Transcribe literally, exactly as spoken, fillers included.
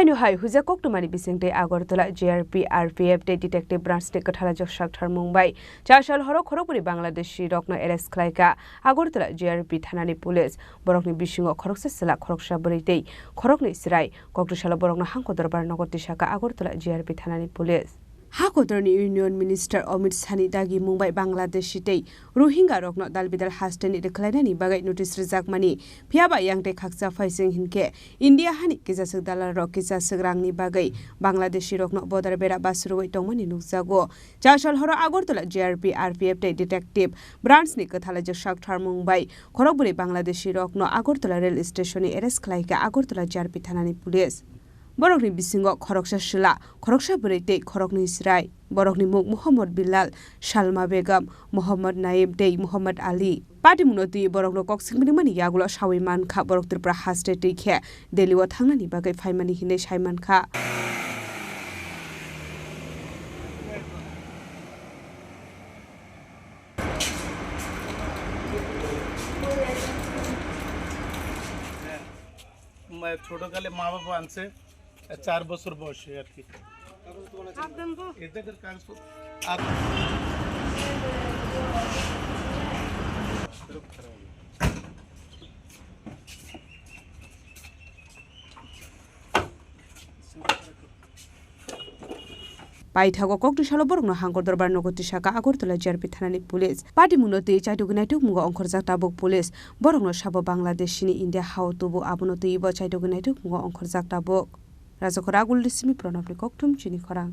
Haino hai huijak koktwmani bisingtwi Agartala G R P, R P F tei Detective Branch ni kwthalaijak saktharmung bai chasal horo khorokbwrwi Bangladeshi rokno arrest khlaikha Agartala G R P thanani police. Borokni bisingo khoroksa chwla, khoroksa bwrwi tei khoroknwi chwrai. Koktwsalo borokno hangko dorbar nogo tisakha Agartala G R P thanani police. Ha kotorni Union Minister Amit Shahni dagimung bai Bangladeshi tei Rohingya rokno dalbidal hasteni rwkhlainani bagwi notice rwjakmani, phiyaba yang tei khaksa phaising hinkhe India hani kisaswk dalarrok kisaswk rangni bagwi Bangladeshi rokno bodar bera basrwui tongmani nukjago. Chasal horo Agartala G R P, R P F tei Detective Branch ni kwthalaijak saktharmung bai khorokbwrwi Bangladeshi rokno Agartala rail station ni arrest khlaikha Agartala G R P thanani police. Borokni bisingo khoroksa chwla, khoroksa bwrwi tei khoroknwi chwrai. Borokni mung Mohammad Bilal, Salma Begum, Mohammad Naim tei Mohammad Ali. Patimungno twi borokno kok singmani yagulo sawi mankha, borok Tripura haste twi khe Delhi o thangnani bagwi phaimani hinwi sai mankha. মা-, ছোটকালে মা বাবা আনছে, চার বছর বয়সে আর কি। এদের কাগজপত্র আর Paithago koktwsalo borokno hangkor dorbar nogo tisakha Agartala G R P thanani police. Patimungno twi chaitugwi naitukmungo ongkhorjak tabuk police. Borokno sabo Bangladeshini India hao tubu, abono twibo chaitugwi naitukmungo ongkhorjak tabuk. Rajakhor Aguldi simi Pranabni kokthum chini khorang.